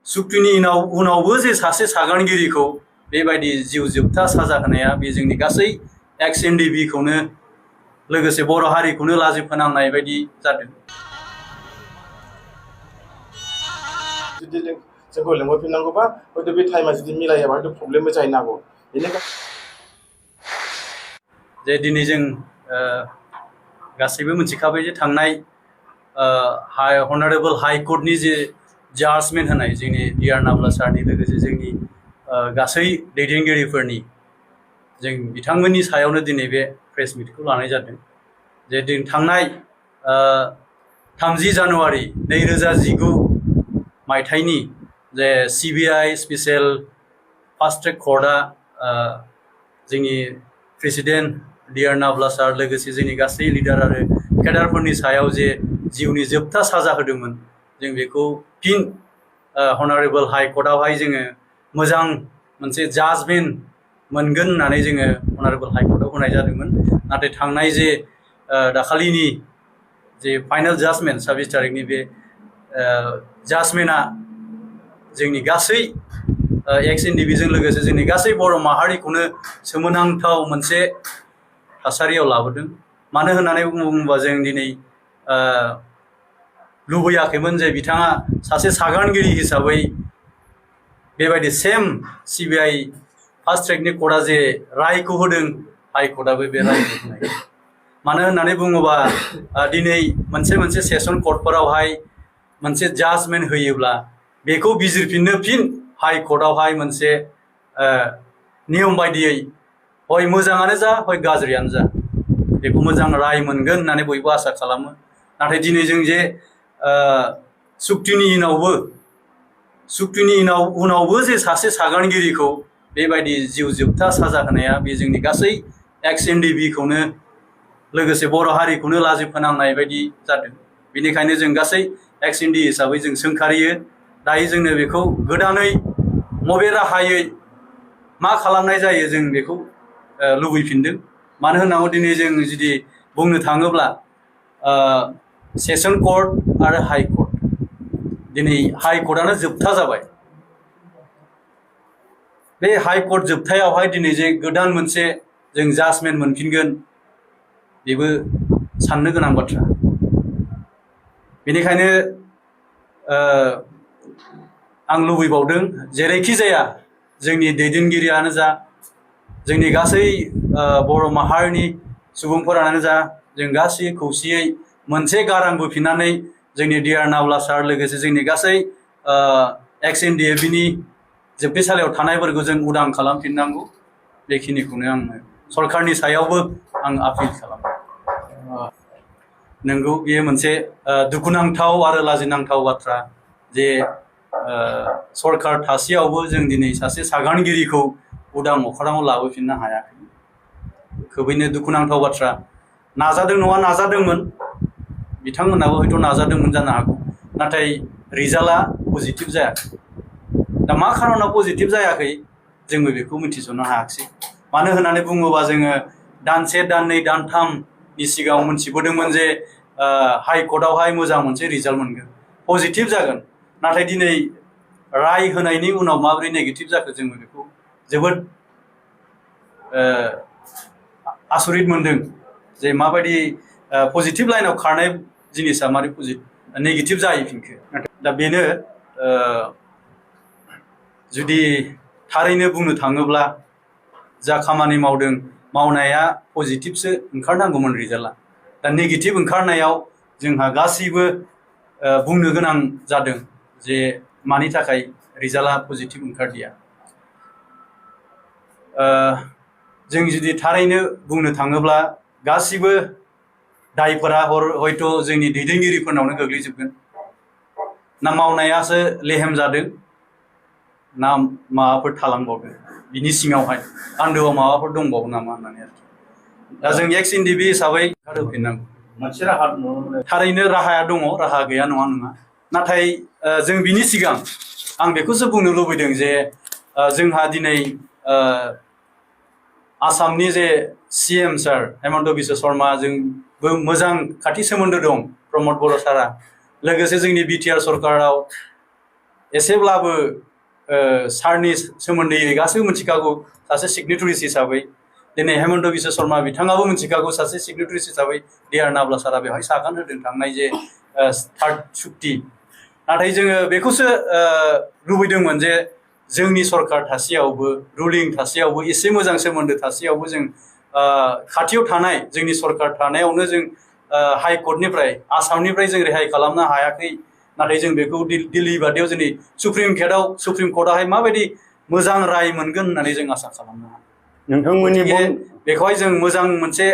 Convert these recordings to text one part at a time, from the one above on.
सुक्तिनि उनावबो जे सासे सागानगिरिखौ बेबायदि जिउ जोबथा साजा होनाया बे जोंनि गासै एक्स एनडिबि खौनो लोगोसे बर' हारिखौनो लाजि फोनांनाय बायदि जादों। जुदि जोंखौ लेंहरफिननांगौबा हयथ' बे टाइमा जुदि मिलायाबा हयथ' प्रब्लेमबो जाहैनो हागौ। जे दिनै जों गासैबो मिथिखाबाय जे थांनाय हनारेबल हाइ कर्टनि जे जाजमेन्ट होनाय जोंनि डिआर नाब्ला सारनि लोगोसे जोंनि गासै दैदेनगिरिफोरनि जों बिथांमोननि सायावनो दिनै बे प्रेस मिटखौ लानाय जादों। जे दिन थांनाय 30 जानुवारि 2019 मायथाइनि जे सिबिआइ स्पेशल फास्ट ट्रेक कर्टआ जोंनि प्रेसिडेन्ट डिआर नाब्ला सार लोगोसे जोंनि गासै लिडार आरो केडारफोरनि सायाव जे जिउनि जोबथा साजा होदोंमोन, जों बेखौ फिन हनारेबल हाइ कर्टआवहाय जोङो मोजां मोनसे जाजमेन्ट मोनगोन होननानै जोङो हनारेबल हाइ कर्टआव होनाय जादोंमोन। नाथाय थांनाय जे दाखालिनि जे फाइनाल जाजमेन्ट 26 तारिखनि बे जाजमेन्टआ जोंनि गासै एक्स एनडिबिजों लोगोसे जोंनि गासै बर' माहारिखौनो सोमोनांथाव मोनसे थासारियाव लाबोदों। मानो होननानै बुङोबा जों दिनै लुबैयाखैमोन जे बिथाङा सासे सागानगिरि हिसाबै बेबायदि सेम सिबिआइ फास्ट ट्रेकनि कर्टआ जे रायखौ होदों, हाइ कर्टआबो बे रायखौ होनाय। मानो होननानै बुङोबा दिनै मोनसे सेसन कर्टफोरावहाय मोनसे जाजमेन्ट होयोब्ला बेखौ बिजिरफिननो फिन हाइ कर्टआवहाय मोनसे नियम बायदियै हय मोजाङानो जा हय गाज्रियानो जा बेखौ मोजां राय मोनगोन होननानै बयबो आसा खालामो। नाथाय दिनै जों जे सुक्तिनि उनावबो जे सासे सागानगिरिखौ बेबायदि जिउ जोबथा साजा होनाया बे जोंनि गासै एक्स एनडिबि खौनो लोगोसे बर' हारिखौनो लाजि फोनांनाय बायदि जादों। बेनिखायनो जों गासै एक्स एनडिबि हिसाबै जों सोंखारियो दायो जोंनो बेखौ गोदानै बबे राहायै मा खालामनाय जायो जों बेखौ लुबैफिनदों। मानो होननांगौ दिनै जों जुदि बुंनो थाङोब्ला सेसन कर्ट आरो हाइ कर्ट, दिनै हाइ कर्टआनो जोबथा जाबाय। बे हाइ कर्ट जोबथायावहाय दिनै जे गोदान मोनसे जों जाजमेन्ट मोनफिनगोन बेबो साननो गोनां बाथ्रा। बेनिखायनो आं लुबैबावदों जेरैखि जाया जोंनि दैदेनगिरियानो जा जोंनि गासै बर' माहारिनि सुबुंफोरानो जा जों गासै खौसेयै मोनसे गारां बोफिननानै जोंनि डिआर नाब्ला सार लोगोसे जोंनि गासै एक्स एनडिएफबिनि जोबथेसालियाव थानायफोरखौ जों उदां खालामफिननांगौ। बेखिनिखौनो आङो सरकारनि सायावबो आं आपिल खालामो। नंगौ बेयो मोनसे दुखुनांथाव आरो लाजिनांथाव बाथ्रा जे सरकार थासेयावबो जों दिनै सासे सागानगिरिखौ उदां अख्राङाव लाबोफिननो हायाखै। खोबैनो दुखुनांथाव बाथ्रा। नाजादों नङा नाजादोंमोन, बिथांमोनाबो हयथ' नाजादोंमोन जानो हागौ, नाथाय रिजाल्टआ पजिटिभ जायाखै। दा मा खारनाव पजिटिभ जायाखै जोंबो बेखौ मिथिस'नो हायाखिसै। मानो होननानै बुङोबा जोङो दानसे दाननै दानथामनि सिगाङाव मोनथिबोदोंमोन जे हाइ कर्टआवहाय मोजां मोनसे रिजाल्ट मोनगोन, पजिटिभ जागोन। नाथाय दिनै राय होनायनि उनाव माबोरै नेगेटिभ जाखो जोङो बेखौ जोबोद आसरित मोनदों जे माबायदि पजिटिभ लाइनाव खारनाय जिनिसा मारै नेगेटिभ जाहैफिनखो। दा बेनो जुदि थारैनो बुंनो थाङोब्ला जा खामानि मावदों मावनाया पजिटिभसो ओंखारनांगौमोन रिजाल्टआ। दा नेगेटिभ ओंखारनायाव जोंहा गासैबो बुंनो गोनां जादों जे मानि थाखाय रिजाल्टआ पजिटिभ ओंखारदिया। जों जुदि थारैनो बुंनो थाङोब्ला गासिबो दायफोरा हयथ' जोंनि दैदेनगिरिफोरनावनो गोग्लैजोबगोन। ना मावनायासो लेहेम जादों ना माबाफोर थालांबावदों बिनि सिङावहाय आन्दोआव माबाफोर दंबावो नामा होननानै आरोखि। दा जों एक्स एनडिबि हिसाबै होफिननांगौ मोनसे राहा थारैनो राहाया दङ, राहा गैया नङा नङा। नाथाय जों बिनि सिगां आं बेखौसो बुंनो लुबैदों जे जोंहा दिनै आसामनि जे CM सार हेमन्त बिश्व शर्मा जोंबो मोजां खाथि सोमोन्दो दं प्रमद बर' सारा। लोगोसे जोंनि बिटिआर सरकाराव एसेब्लाबो सारनि सोमोन्दै गासैबो मिथिखागौ सासे सिगनेटारिस हिसाबै दिनै हेमन्त बिश्व शर्मा बिथाङाबो मिथिखागौ सासे सिगनेटारिस हिसाबै डिआर नाब्ला सारा बेवहाय सागान होदों थांनाय जे थार्ड सुक्ति नाथाय जोङो बेखौसो लुबैदोंमोन जे जोंनि सरकार थासेयावबो रुलिं थासेयावबो एसे मोजां सोमोन्दो थासेयावबो जों खाथियाव थानाय जोंनि सरकार थानायावनो जों हाइकर्टनिफ्राय आसामनिफ्राय जों रेहाय खालामनो हायाखै नाथाय जों बेखौ दिल्ली बादियाव जोंनि सुप्रिम कर्टआवहाय माबायदि मोजां राय मोनगोन होननानै जों आसा खालामनो हायो नोंथांमोननि बेखौहाय जों मोजां मोनसे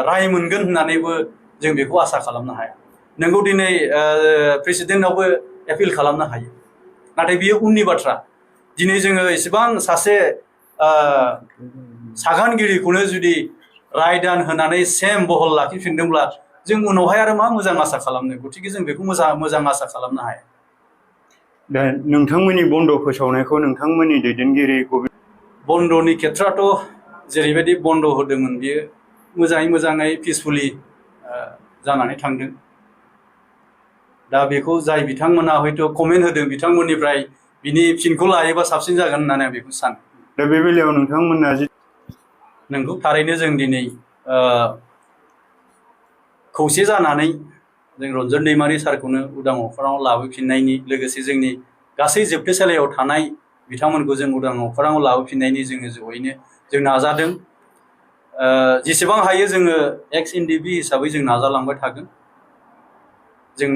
राय मोनगोन होननानैबो जों बेखौ आसा खालामनो हाया नोंगौ दिनै प्रेसिडेन्टआवबो एपिल खालामनो हायो नाथाय बियो उननि बाथ्रा दिनै जोङो इसेबां सासे सागानगिरिखौनो जुदि रायदान होनानै सेम बहल लाखिफिनदोंब्ला जों उनावहाय आरो मा मोजां आसा खालामनो गतिके जों बेखौ मोजां आसा खालामनो हाया दा नोंथांमोननि बन्द फोसावनायखौ नोंथांमोननि दैदेनगिरि बन्दनि खेथ्रआथ' जेरैबायदि बन्द होदोंमोन बियो मोजाङै पिसफुलि जानानै थांदों दा बेखौ जाय बिथांमोना हयथ' कमेन्ट होदों बिथांमोननिफ्राय बिनि फिनखौ लायोबा साबसिन जागोन होननानै आं बेखौ सानो दा बे बेलायाव नोंथांमोना नंगौ थारैनो जों दिनै खौसे जानानै जों रन्जन दैमारि सारखौनो उदां अख्राङाव लाबोफिननायनि लोगोसे जोंनि गासै जोबथेसालियाव थानाय बिथांमोनखौ जों उदां अख्राङाव लाबोफिननायनि जोङो जयैनो जों नाजादों जेसेबां हायो जोङो एक्स एनडिबि हिसाबै जों नाजालांबाय थागोन जों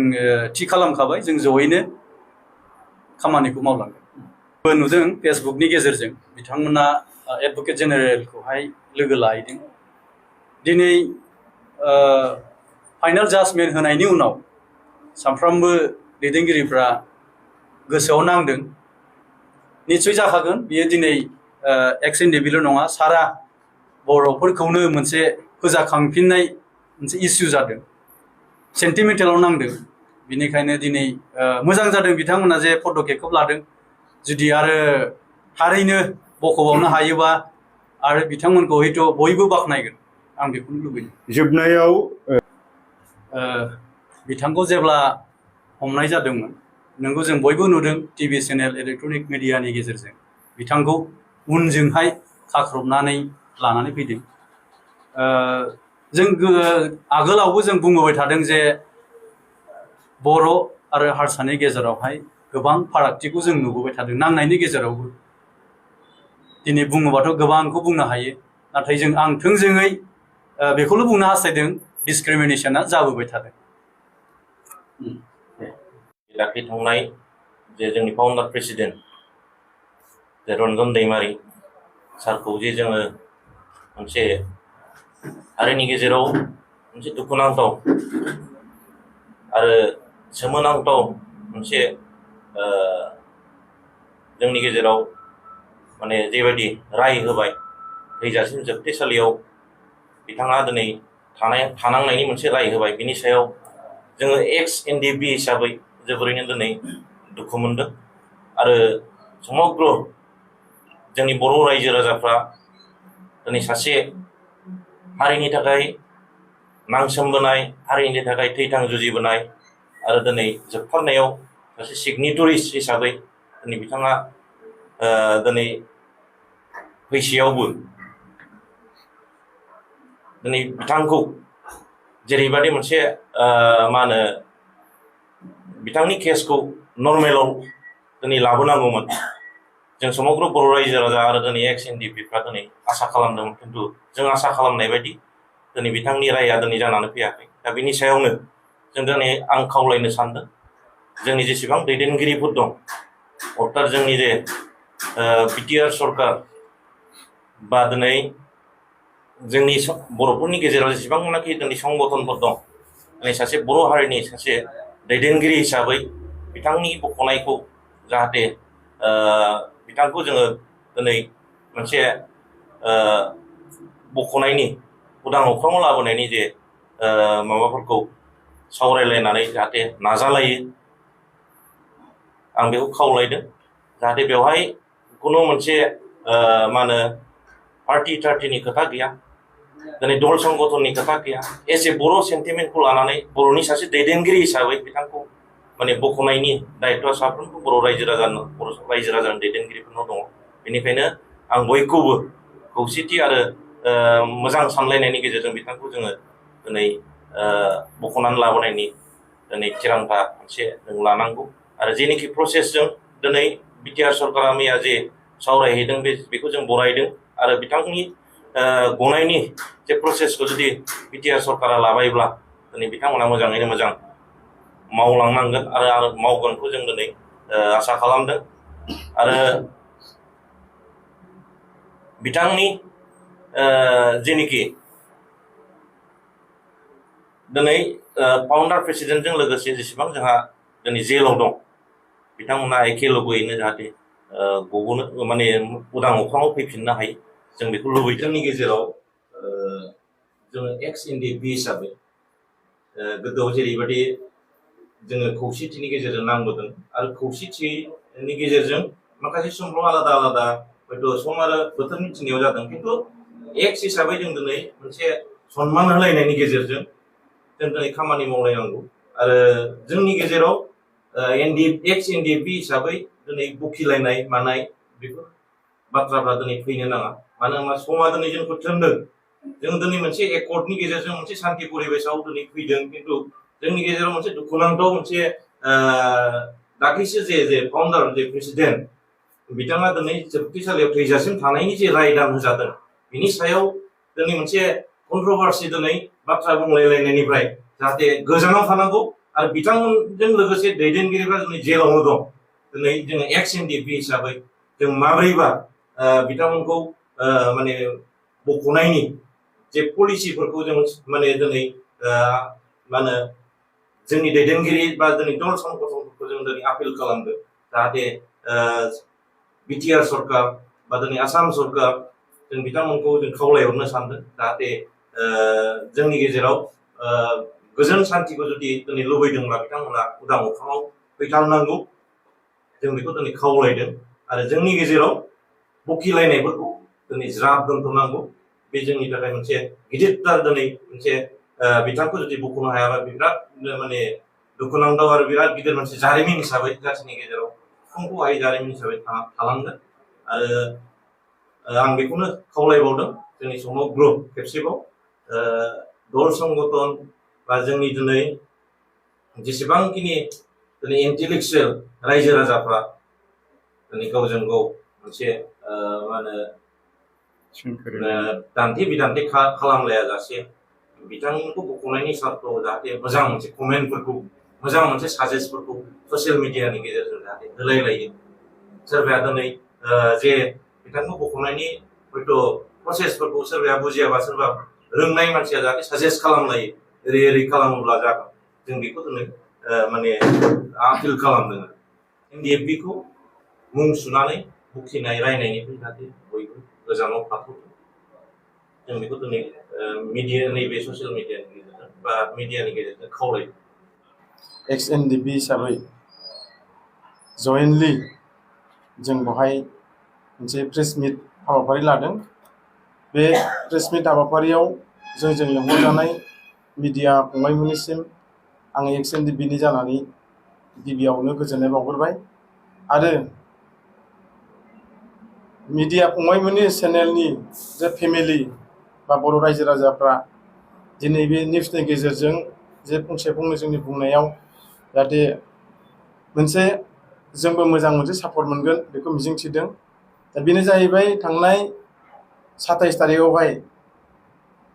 थि खालामखाबाय जों जयैनो खामानिखौ मावलांगोन नुदों फेसबुकनि गेजेरजों बिथांमोना एडभकेट जेनेरेलखौहाय लोगो लाहैदों दिनै फाइनाल जाजमेन्ट होनायनि उनाव साफ्रोमबो दैदेनगिरिफ्रा गोसोआव नांदों निस्सय जाखागोन बियो दिनै एक्स एनडिबिल' नङा सारा बर'फोरखौनो मोनसे फोजाखांफिननाय मोनसे इस्यु जादों सेन्टिमेन्टेलाव नांदों बिनिखायनो दिनै मोजां जादों बिथांमोना जे पदकेपखौ लादों जुदि आरो थारैनो बख'बावनो हायोबा आरो बिथांमोनखौ हयथ' बयबो बाख्नायगोन आं बेखौनो लुबैदों जोबनायाव बिथांखौ जेब्ला हमनाय जादोंमोन नोंगौ जों बयबो नुदों टिभि चेनेल इलेक्ट्रनिक मिडियानि गेजेरजों बिथांखौ उनजोंहाय खाख्रबनानै लानानै फैदों जों आगोलावबो जों बुंबोबाय थादों जे बर' आरो हारसानि गेजेरावहाय गोबां फारागथिखौ जों नुबोबाय थादों नांनायनि गेजेरावबो दिनै बुङोबाथ' गोबांखौ बुंनो हायो नाथाय जों आं थोंजोङै बेखौल' बुंनो हास्थायदों डिसक्रिमिनेसना जाबोबाय थादों लाखिथांनाय जे जोंनि फाउन्डार प्रेसिडेन्ट जे रन्जन दैमारि सारखौ जे जोङो मोनसे हारिनि गेजेराव मोनसे दुखुनांथाव आरो सोमोनांथाव मोनसे जोंनि गेजेराव माने जेबायदि राय होबाय थैजासिम जोबथेसालियाव बिथाङा दिनै थानांनायनि मोनसे राय होबाय बिनि सायाव जोङो एक्स एनडिबि हिसाबै जोबोरैनो दिनै दुखु मोनदों आरो समग्र जोंनि बर' रायजो राजाफ्रा दिनै सासे हारिनि थाखाय नांसोमबोनाय हारिनि थाखाय थैथां जुजिबोनाय आरो दिनै जोबथारनायाव सासे सिगनेटरिस हिसाबै दिनै बिथाङा दिनै फैसेयावबो दिनै बिथांखौ जेरैबायदि मोनसे मा होनो बिथांनि केसखौ नर्मेलाव दिनै लाबोनांगौमोन जों समग्र बर' रायजो राजा आरो दिनै एक्स एनडिपिफ्रा दिनै आसा खालामदोंमोन खिन्थु जों आसा खालामनाय बायदि दिनै बिथांनि राया दिनै जानानै फैयाखै दा बिनि सायावनो जों दिनै आं खावलायनो सानदों जोंनि जेसेबां दैदेनगिरिफोर दं अर्थात जोंनि जे बिटिआर सरकार बा दिनै जोंनि बर'फोरनि गेजेराव जेसेबांनाखि दिनै संगठनफोर दं दिनै सासे बर' हारिनि सासे दैदेनगिरि हिसाबै बिथांनि बख'नायखौ जाहाथे बिथांखौ जोङो दिनै मोनसे बख'नायनि उदां अख्राङाव लाबोनायनि जे माबाफोरखौ सावरायलायनानै जाहाथे नाजालायो आं बेखौ खावलायदों जाहाथे बेवहाय खुनु मोनसे मा होनो पार्टि टार्टिनि खोथा गैया दिनै दल संगठननि खोथा गैया एज ए बर' सेन्टिमेन्टखौ लानानै बर'नि सासे दैदेनगिरि हिसाबै बिथांखौ माने बख'नायनि दायित्वआ साफ्रोमबो बर' रायजो राजानि दैदेनगिरिफोरनाव दङ। बेनिखायनो आं बयखौबो खौसेथि आरो मोजां सानलायनायनि गेजेरजों बिथांखौ जोङो दिनै बख'नानै लाबोनायनि दिनै थिरांथा मोनसे जों लानांगौ आरो जेनोखि प्रसेसजों दिनै बिटिआर सरकारा मैया जे सावरायहैदों बेखौ जों बरायदों आरो बिथांनि गनायनि जे प्रसेसखौ जुदि बिटिआर सरकारा लाबायब्ला दिनै बिथांमोना मोजाङैनो मोजां मावलांनांगोन आरो मावगोनखौ जों दिनै आसा खालामदों आरो बिथांनि जेनोखि दिनै फाउन्डार प्रेसिडेन्टजों लोगोसे जेसेबां जोंहा दिनै जेलाव दं बिथांमोना एखे लगैयैनो जाहाथे गबोनो माने उदां अख्राङाव फैफिननो हायो जों बेखौ लुबैदों। जोंनि गेजेराव जोङो एक्स एनडिएफबि हिसाबै गोदोआव जेरैबायदि जोङो खौसेथिनि गेजेरजों नांबोदों आरो खौसेथिनि गेजेरजों माखासे समफ्राव आलादा आलादा हयथ' सम आरो बोथोरनि थिननायाव जादों खिन्थु एक्स हिसाबै जों दिनै मोनसे सनमान होलायनायनि गेजेरजों जों दिनै खामानि मावलायनांगौ आरो जोंनि गेजेराव एक्स एनडिएफबि हिसाबै दिनै बखिलायनाय मानाय बेफोर बाथ्राफ्रा दिनै फैनो नाङा। मानो होनबा समा दिनै जोंखौ थिनदों जों दिनै मोनसे एकर्डनि गेजेरजों मोनसे सान्थि परिबेसाव दिनै फैदों खिन्थु जोंनि गेजेराव मोनसे दुखुनांथाव मोनसे दाख्लैसो जे फाउन्डार जे प्रेसिडेन्ट बिथाङा दिनै जोबथेसालियाव थैजासिम थानायनि जे राय दान होजादों बिनि सायाव दिनै मोनसे कन्ट्रभार्सि दिनै बाथ्रा बुंलायलायनायनिफ्राय जाहाथे गोजानाव थानांगौ आरो बिथांमोनजों लोगोसे दैदेनगिरिफ्रा दिनै जेलावनो दं। दिनै जोङो एक्स एनडिएफबि हिसाबै जों माब्रैबा बिथांमोनखौ माने बख'नायनि जे पलिसिफोरखौ जों माने दिनै मा होनो जोंनि दैदेनगिरि बा दिनै दल संगठनफोरखौ जों दिनै आपिल खालामदों जाहाथे बिटिआर सरकार बा दिनै आसाम सरकार जों बिथांमोनखौ जों खावलायहरनो सानदों जाहाथे जोंनि गेजेराव गोजोन सान्थिखौ जुदि दिनै लुबैदोंब्ला बिथांमोना उदां अख्राङाव फैथारनांगौ जों बेखौ दिनै खावलायदों आरो जोंनि गेजेराव बखिलायनायफोरखौ दिनै ज्राब दोनथ'नांगौ बे जोंनि थाखाय मोनसे गिदिरथार दिनै मोनसे बिथांखौ जुदि बख'नो हायाबा बिराद माने दुखुनांथाव आरो बिराद गिदिर मोनसे जारिमिन हिसाबै जाथिनि गेजेराव सुफुंखौ हायै जारिमिन हिसाबै थालांगोन आरो आं बेखौनो खावलायबावदों जोंनि समग्र खेबसेबाव दल संगठन बा जोंनि दिनै जेसेबांखिनि दिनै इन्टेलेक्सुयेल रायजो राजाफ्रा दिनै गावजों गाव मोनसे मा होनो दान्थे बिदान्थे खालामलायाजासे बिथांमोनखौ बख'नायनि सार्थआव जाहाथे मोजां मोनसे कमेन्टफोरखौ मोजां मोनसे साजेस्टफोरखौ ससियेल मिडियानि गेजेरजों जाहाथे होलायलायो। सोरबाया दिनै जे बिथांखौ बख'नायनि हयथ' प्रसेसफोरखौ सोरबाया बुजियाबा सोरबा रोंनाय मानसिया जाहाथे साजेस्ट खालामलायो ओरै खालामोब्ला जागोन जों बेखौ दिनै माने आपिल खालामदों। एनडिएफबिखौ मुं सुनानै बखिनाय रायनायनिफ्राय जाहाथे बयबो गोजानाव थाथों जों बेखौ दिनै मिडिया नैबे ससियेल मिडियानि गेजेरजों बा मिडियानि गेजेरजों खावलायदों। एक्स एनडिएफबि हिसाबै जयेन्टलि जों बेवहाय मोनसे प्रेस मिट हाबाफारि लादों। बे प्रेस मिट हाबाफारियाव जोंजों लिंहरजानाय मिडिया फंबायमोननिसिम आं एक्स एनडिएफबिनि जानानै गिबियावनो गोजोननाय बावग्रोबाय आरो मिडिया फंबायमोननि चेनेलनि जे फेमिलि बा बर' रायजो राजाफ्रा दिनै बे निउसनि गेजेरजों जे फंसे फंनै जोंनि बुंनायाव जाहाथे मोनसे जोंबो मोजां मोनसे सापर्ट मोनगोन बेखौ मिजिंथिदों। दा बेनो जाहैबाय थांनाय 27 तारिखआवहाय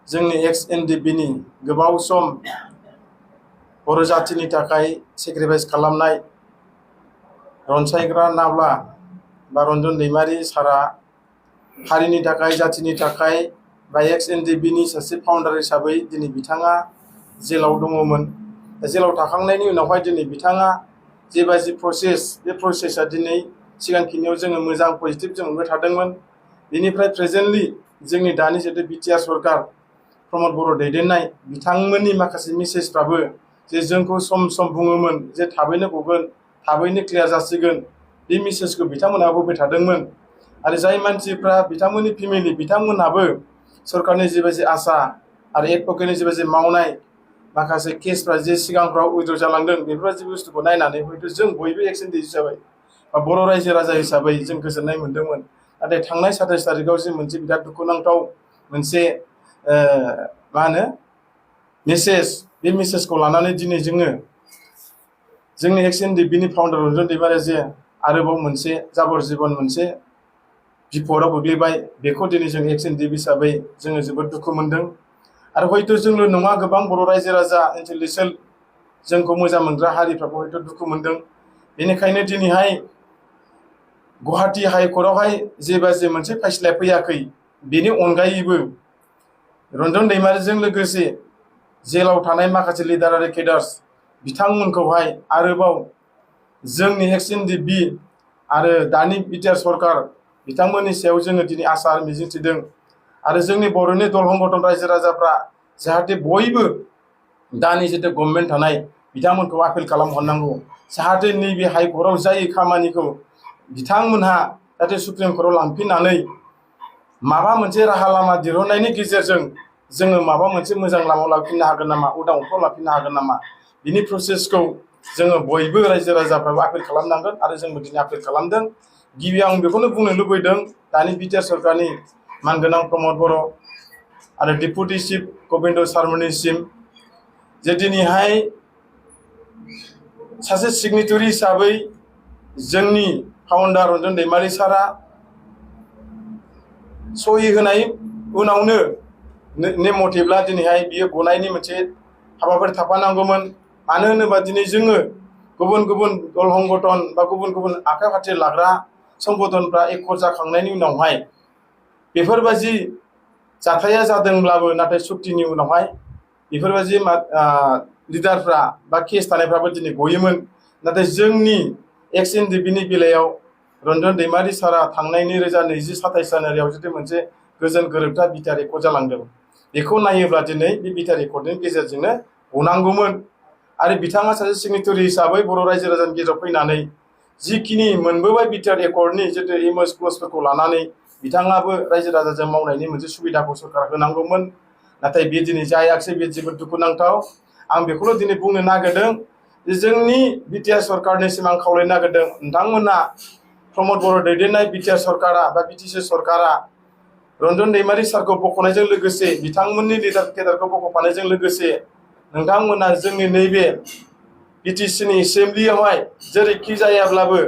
जोंनि एक्स एनडिएफबिनि गोबाव सम बर' जाथिनि थाखाय सेक्रिफाइस खालामनाय रनसायग्रा नाब्ला बा रन्जन दैमारि सारा हारिनि थाखाय जाथिनि थाखाय बा एक्स एनडिएफबिनि सासे फाउन्डार हिसाबै दिनै बिथाङा जेलाव दङमोन। जेलाव थाखांनायनि उनावहाय दिनै बिथाङा जेबायदि प्रसेस बे प्रसेसआ दिनै सिगांखिनियाव जोङो मोजां पजिटिभ जों मोनबाय थादोंमोन। बेनिफ्राय प्रेजेन्टलि जोंनि दानि जितु बिटिआर सरकार प्रमद बर' दैदेननाय बिथांमोननि माखासे मेसेजफ्राबो जे जोंखौ सम सम बुङोमोन जे थाबैनो गगोन थाबैनो क्लियार जासिगोन बे मेसेजखौ बिथांमोनहा होबाय थादोंमोन आरो जाय मानसिफ्रा बिथांमोननि फेमिलि बिथांमोनहाबो सरकारनि जेबायदि आसा आरो एडभकेटनि जेबायदि मावनाय माखासे केसफ्रा जे सिगांफ्राव उइद्र जालांदों बेफोरबायदि बुस्थुखौ नायनानै हयथ' जों बयबो एक्सएनडि हिसाबै बा बर' रायजो राजा हिसाबै जों गोजोननाय मोन्दोंमोन। नाथाय थांनाय 27 तारिखआव जे मोनसे बिराद दुखुनांथाव मोनसे मा होनो मेसेज, बे मेसेजखौ लानानै दिनै जोङो जोंनि एक्सएनडिबिनि फाउन्डार रन्जन दैमारिया जे आरोबाव मोनसे जाबर जीबन मोनसे बिपदआव गोग्लैबाय, बेखौ दिनै जों एक्सएनडिबि हिसाबै जोङो जोबोद दुखु मोनदों। आरो हयथ' जोंल' नङा, गोबां बर' रायजो राजा ओनसोल जोंखौ मोजां मोनग्रा हारिफ्राबो हयथ' दुखु मोनदों। बेनिखायनो दिनैहाय गुवाहाटि हाइकर्टआवहाय जे मोनसे फैसलाया फैयाखै, बेनि अनगायैबो रन्जन दैमारिजों लोगोसे जेलाव थानाय माखासे लिडार आरो केडार्स बिथांमोनखौहाय आरोबाव जोंनि एक्सएनडिबि आरो दानि बिटिआर सरकार बिथांमोननि सायाव जोङो दिनै आसा आरो मिजिंथिदों। आरो जोंनि बर'नि दल संगठन रायजो राजाफ्रा जाहाथे बयबो दानि जितु गभर्नमेन्ट थानाय बिथांमोनखौ आपिल खालामहरनांगौ, जाहाथे नैबे हाइकर्टआव जायै खामानिखौ बिथांमोनहा जाहाथे सुप्रिम कर्टआव लांफिननानै माबा मोनसे राहा लामा दिहुननायनि गेजेरजों जोङो माबा मोनसे मोजां लामायाव लांफिननो हागोन नामा, उदां अख्राङाव लांफिननो हागोन नामा, बिनि प्रसेसखौ जोङो बयबो रायजो राजाफ्राबो आपिल खालामनांगोन। आरो जोंबो दिनै आपिल खालामदों। गिबियाव आं बेखौनो बुंनो लुबैदों दानि बिटिआर सरकारनि मानगोनां प्रमद बर' आरो डेपुटि चिफ गबिन्द सारमोननिसिम जे दिनैहाय सासे सिगनेटरि हिसाबै जोंनि फाउन्डार रन्जन दैमारि सारा सहि होनाय उनावनो नेम मथेब्ला दिनैहाय बियो गनायनि मोनसे हाबाफारि थाफानांगौमोन। मानो होनोबा दिनै जोङो गुबुन गुबुन दल संगठन बा गुबुन गुबुन आखाइ फाथि लाग्रा संगठनफ्रा एकर्ड जाखांनायनि उनावहाय बेफोरबायदि जाथाया जादोंब्लाबो नाथाय सुक्तिनि उनावहाय बेफोरबायदि लिडारफ्रा बा केस थानायफ्राबो दिनै गयोमोन। नाथाय जोंनि एक्सएनडिबिनि बेलायाव रन्जन दैमारि सारा थांनाय 2020 जानुवारियाव जुदि मोनसे गोजोन गोरोबथा बिटिआर एकर्ड जालांदों, बेखौ नायोब्ला दिनै बे बिटिआर एकर्डनि गेजेरजोंनो गनांगौमोन। आरो बिथाङा सासे सिगनेटरि हिसाबै बर' रायजो राजानि गेजेराव फैनानै जिखिनि मोनबोबाय बिटिआर एकर्डनि जितु एमओएस क्लजफोरखौ लानानै बिथाङाबो रायजो राजाजों मावनायनि मोनसे सुबिदाखौ सरकार होनांगौमोन। नाथाय बे दिनै जायाखिसै, बे जोबोद दुखुनांथाव। आं बेखौल' दिनै बुंनो नागिरदों जे जोंनि बिटिआर सरकारनिसिम आं खावलायनो नागिरदों, नोंथांमोना प्रमद बर' दैदेननाय बिटिआर सरकारा बा बिटिसि सरकारा रन्जन दैमारि सारखौ बख'नायजों लोगोसे बिथांमोननि लिडार केडारखौ बख'फानायजों लोगोसे नोंथांमोना जोंनि नैबे बिटिसिनि एसेम्ब्लियावहाय जेरैखि जायाब्लाबो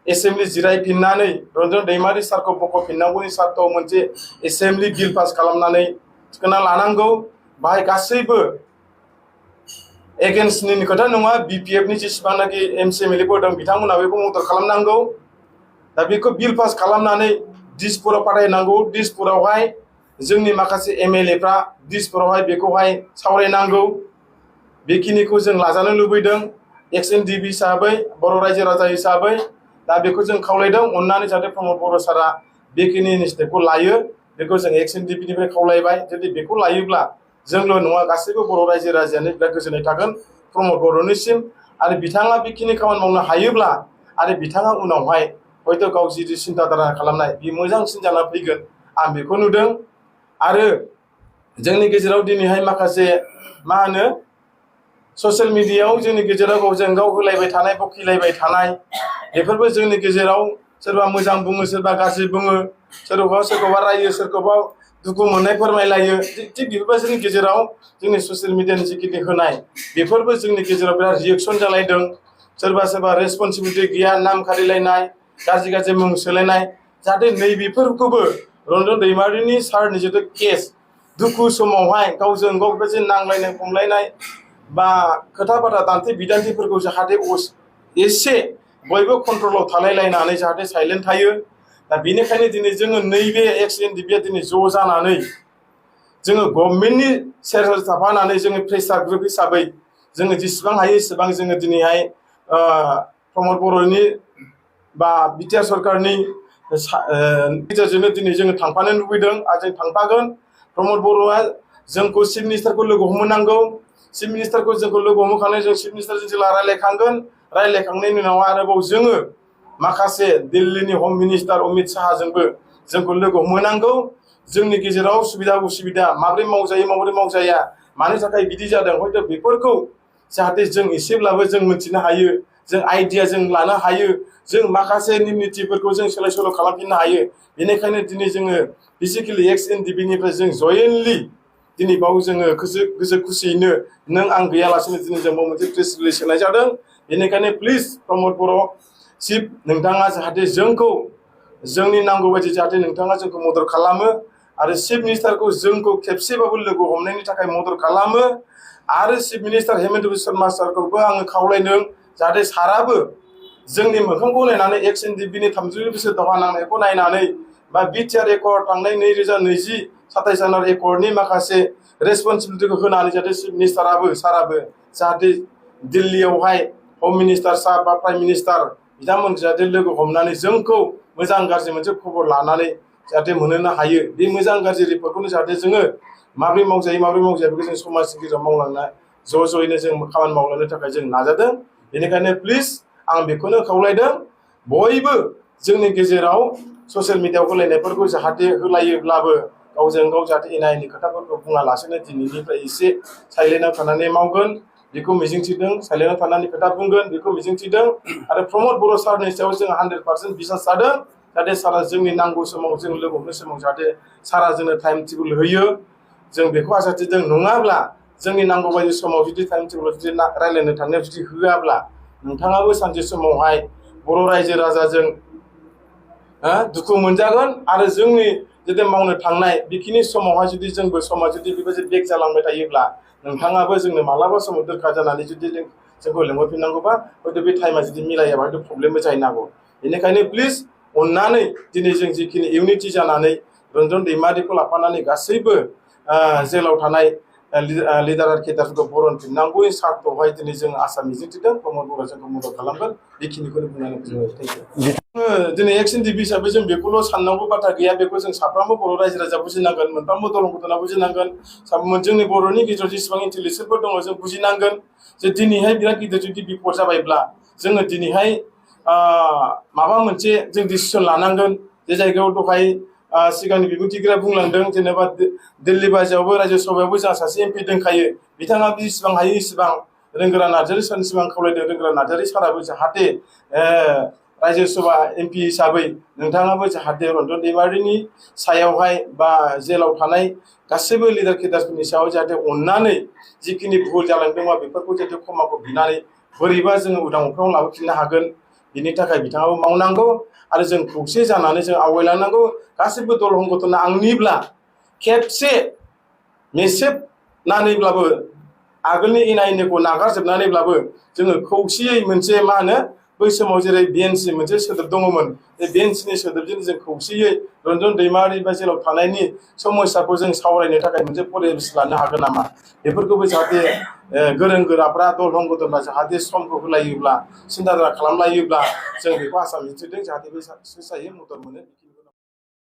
एसेम्ब्लि जिरायफिननानै रन्जन दैमारि सारखौ बख'फिननांगौनि सार्थआव मोनसे एसेम्ब्लि बिल पास खालामनानै थिखोना लानांगौ। बाहाय गासैबो एगेन्स्टनि खोथा नङा, बिपिएफनि जेसेबांनाखि एमसि एमएलएफोर दं बिथांमोना बेखौ मदद खालामनांगौ। दा बेखौ बिल पास खालामनानै दिसपुराव फाथायनांगौ। दिसपुरावहाय जोंनि माखासे एमएलएफ्रा दिसपुरावहाय बेखौहाय सावरायनांगौ। बेखिनिखौ जों लाजानो लुबैदों एक्सएनडिबि हिसाबै, बर' रायजो राजा हिसाबै। दा बेखौ जों खावलायदों, अननानै जाहाथे प्रमद बर' सारा बेखिनि स्टेपखौ लायो, बेखौ जों एक्सएनडिबिनिफ्राय खावलायबाय। जुदि बेखौ लायोब्ला जोंल' नङा, गासैबो बर' रायजो राजायानो बिराद गोजोननाय थागोन प्रमद बर'निसिम। आरो बिथाङा बेखिनि खामानि मावनो हायोब्ला आरो बिथाङा उनावहाय हयथ' गाव जि सिन्था धारा खालामनाय बे मोजांसिन जानानै फैगोन, आं बेखौ नुदों। आरो जोंनि गेजेराव दिनैहाय माखासे मा होनो ससियेल मिडियायाव जोंनि गेजेराव गावजों गाव होलायबाय थानाय, बखिलायबाय थानाय, बेफोरबो जोंनि गेजेराव सोरबा मोजां बुङो, सोरबा गाज्रि बुङो, सोरखौबा रायो, सोरखौबा दुखु मोननाय फोरमायलायो। थिग बेफोरबायदिनि गेजेराव जोंनि ससियेल मिडियानि जिखिनि होनाय बेफोरबो जोंनि गेजेराव बिराद रिएक्सन जालायदों। सोरबा रेसपन्सिबिलिटि गैया, नाम खारिलायनाय, गाज्रि गाज्रि मुं सोलायनाय। जाहाथे नैबेफोरखौबो रन्जन दैमारिनि सारनि जितु केस, दुखु समावहाय गावजों गाव बेबायदि नांलायनाय खमलायनाय बा खोथा बाथ्रा दान्थे बिदान्थेफोरखौ जाहाथे एसे बयबो कन्ट्रलाव थालायलायनानै जाहाथे साइलेन्ट थायो। दा बेनिखायनो दिनै जोङो नैबे एक्सएनडिबिया दिनै ज' जानानै जोङो गभर्नमेन्टनि सेर थाफानानै जोङो प्रेसार ग्रुप हिसाबै जोङो जेसेबां हायो एसेबां जोङो दिनैहाय प्रमद बर'नि बा बिटिआर सरकारनि गेजेरजोंनो दिनै जोङो थांफानो लुबैदों आरो जों थांफागोन। प्रमद बर'आ जोंखौ चिफ मिनिस्टारखौ लोगो हमहैनांगौ। चिफ मिनिस्टारखौ जोंखौ लोगो हमहोखांनानै जों चिफ मिनिस्टारजों जेला रायलायखांगोन, रायलायखांनायनि उनाव आरोबाव जोङो माखासे दिल्लीनि हम मिनिस्टार अमित शाहजोंबो जोंखौ लोगो हमहैनांगौ। जोंनि गेजेराव सुबिदा उसुबिदा माबोरै मावजायो माबोरै मावजाया, मानि थाखाय बिदि जादों हयथ' बेफोरखौ जाहाथे जों एसेब्लाबो जों मिथिनो हायो जों आइडिया जों लानो हायो जों माखासे नियम नितिफोरखौ जों सोलाय सोल' खालामफिननो हायो बेनिखायनो दिनै जोङो बेसिकेलि NDB निफ्राय जों जयेनलि दिनै बाव जोङो गोसो खुसियैनो नों आं गैयालासेनो दिनै जों मोनसे प्रेस रिलिज होनाय जादों बेनिखायनो प्लिज प्रमद बर' चिफ नोंथाङा जाहाथे जोंखौ जोंनि नांगौ बायदि जाहाथे नोंथाङा जोंखौ मदद खालामो आरो चिफ मिनिस्टारखौ जोंखौ खेबसेबाबो लोगो हमनायनि थाखाय मदद खालामो आरो चिफ मिनिस्टार हेमन्त बिस्व शर्मा सारखौबो आङो खावलायदों जाहाथे साराबो जोंनि मोखांखौ नायनानै NDB नि 30 बोसोर दावहा नांनायखौ नायनानै बा बिटिआर एकर्ड थांनाय 2020-27 जानुवारि एकर्डनि माखासे रेसपन्सिबिलिटिखौ होनानै जाहाथे चिफ मिनिस्टाराबो साराबो जाहाथे दिल्लीयावहाय हम मिनिस्टार साहब बा प्राइम मिनिस्टार बिथांमोन जाहाथे लोगो हमनानै जोंखौ मोजां गाज्रि मोनसे खबर लानानै जाहाथे मोनहोनो हायो बे मोजां गाज्रि रिपर्टखौनो जाहाथे जोङो माबोरै मावजायो बेखौ जों समाजनि गेजेराव मावलांना ज'यैनो जों खामानि मावलांनो थाखाय जों नाजादों बेनिखायनो प्लिज आं बेखौनो खावलायदों बयबो जोंनि गेजेराव ससियेल मिडियायाव होलायनायफोरखौ जाहाथे होलायोब्लाबो गावजों गाव जाहाथे एना एनि खोथाफोरखौ बुङालासेनो दिनैनिफ्राय एसे साइलेन्टआव थानानै मावगोन बेखौ मिजिंथिदों साइलेन्टआव थानानै खोथा बुंगोन बेखौ मिजिंथिदों आरो प्रमद बर' सारनि सायाव जों 100% बिसास जादों जाहाथे सारा जोंनि नांगौ समाव जों लोगो हमनाय समाव जाहाथे सारा जोंनो टाइम टेबोल होयो जों बेखौ आसा थिदों नङाब्ला जोंनि नांगौ बायदि समाव जुदि टाइम टेबोल जुदि रायज्लायनो थांनायाव जुदि होआब्ला नोंथाङाबो सानसे समावहाय बर' रायजो राजाजों दुखु मोनजागोन आरो जोंनि जुदि मावनो थांनाय बेखिनि समावहाय जुदि जोंबो समा जुदि बेबायदि बेक जालांबाय थायोब्ला नोंथाङाबो जोंनो मालाबा समाव दोरखार जानानै जुदि जोंखौ लेंहरफिननांगौबा हयथ' बे टाइमा जुदि मिलायाबा हयथ' प्रब्लेमबो जाहैनो हागौ बेनिखायनो प्लिज अननानै दिनै जों जिखिनि इउनिटि जानानै रन्जन दैमारिखौ लाफानानै गासैबो जेलाव थानाय लिडार आरो केडारफोरखौ बरनफिननांगौनि सार्थआवहाय दिनै जों आसा मिजिंथिदों प्रमद बर'आ जोंखौ मदद खालामगोन बेखिनिखौनो बुंनानै जोङो दिनै NDB हिसाबै जों बेखौल' साननांगौ बाथ्रा गैया बेखौ जों साफ्रोमबो बर' रायजो राजा बुजिनांगोन मोनफ्रोमबो दलं गथ'ना बुजिनांगोन जोंनि बर'नि गेजेराव जेसेबां इन्टेलिजेन्सफोर दङ जों बुजिनांगोन जे दिनैहाय बिराद गिदिर जुदि बिपद जाबायब्ला जोङो दिनैहाय माबा मोनसे जों डिसिसन लानांगोन जे जायगायाव दहाय सिगांनि बिबुंथिगिरिया बुंलांदों जेनेबा दिल्ली बायजोआवबो रायजो सभायावबो जोंहा सासे MP दंखायो बिथाङा जेसेबां हायो इसेबां रोंगोरा नार्जारि सारनि सिगां खावलायदों रोंगोरा नार्जारि साराबो जाहाथे रायजो सभा MP हिसाबै नोंथाङाबो जाहाथे रन्जन दैमारिनि सायावहाय बा जेलाव थानाय गासैबो लिडार केडारफोरनि सायाव जाहाथे अननानै जिखिनि भुल जालांदोंबा बेफोरखौ जाहाथे क्षमाखौ बिनानै बोरैबा जोङो उदां अख्राङाव लाबोफिननो हागोन बिनि थाखाय बिथाङाबो मावनांगौ आरो जों खौसे जानानै जों आवगायलांनांगौ गासैबो दल संगठना आंनिब्ला खेबसे मेसेबनानैब्लाबो आगोलनि एना एनिखौ नागारजोबनानैब्लाबो जोङो खौसेयै मोनसे मा होनो बै समाव जेरै बेन्सनि मोनसे सोदोब दङमोन बे बेन्सनि सोदोबजों जों खौसेयै रन्जन दैमारि बा जेलाव थानायनि समस्याखौ जों सावरायनो थाखाय मोनसे परिबेस लानो हागोन नामा बेफोरखौबो जाहाथे गोरों गोराफ्रा दल संगठनफ्रा जाहाथे समखौ होलायोब्ला सिन्था खालामलायोब्ला जों बेखौ आसा मिजिंथिदों जाहाथे बे साक्सेस जायो मदद मोनो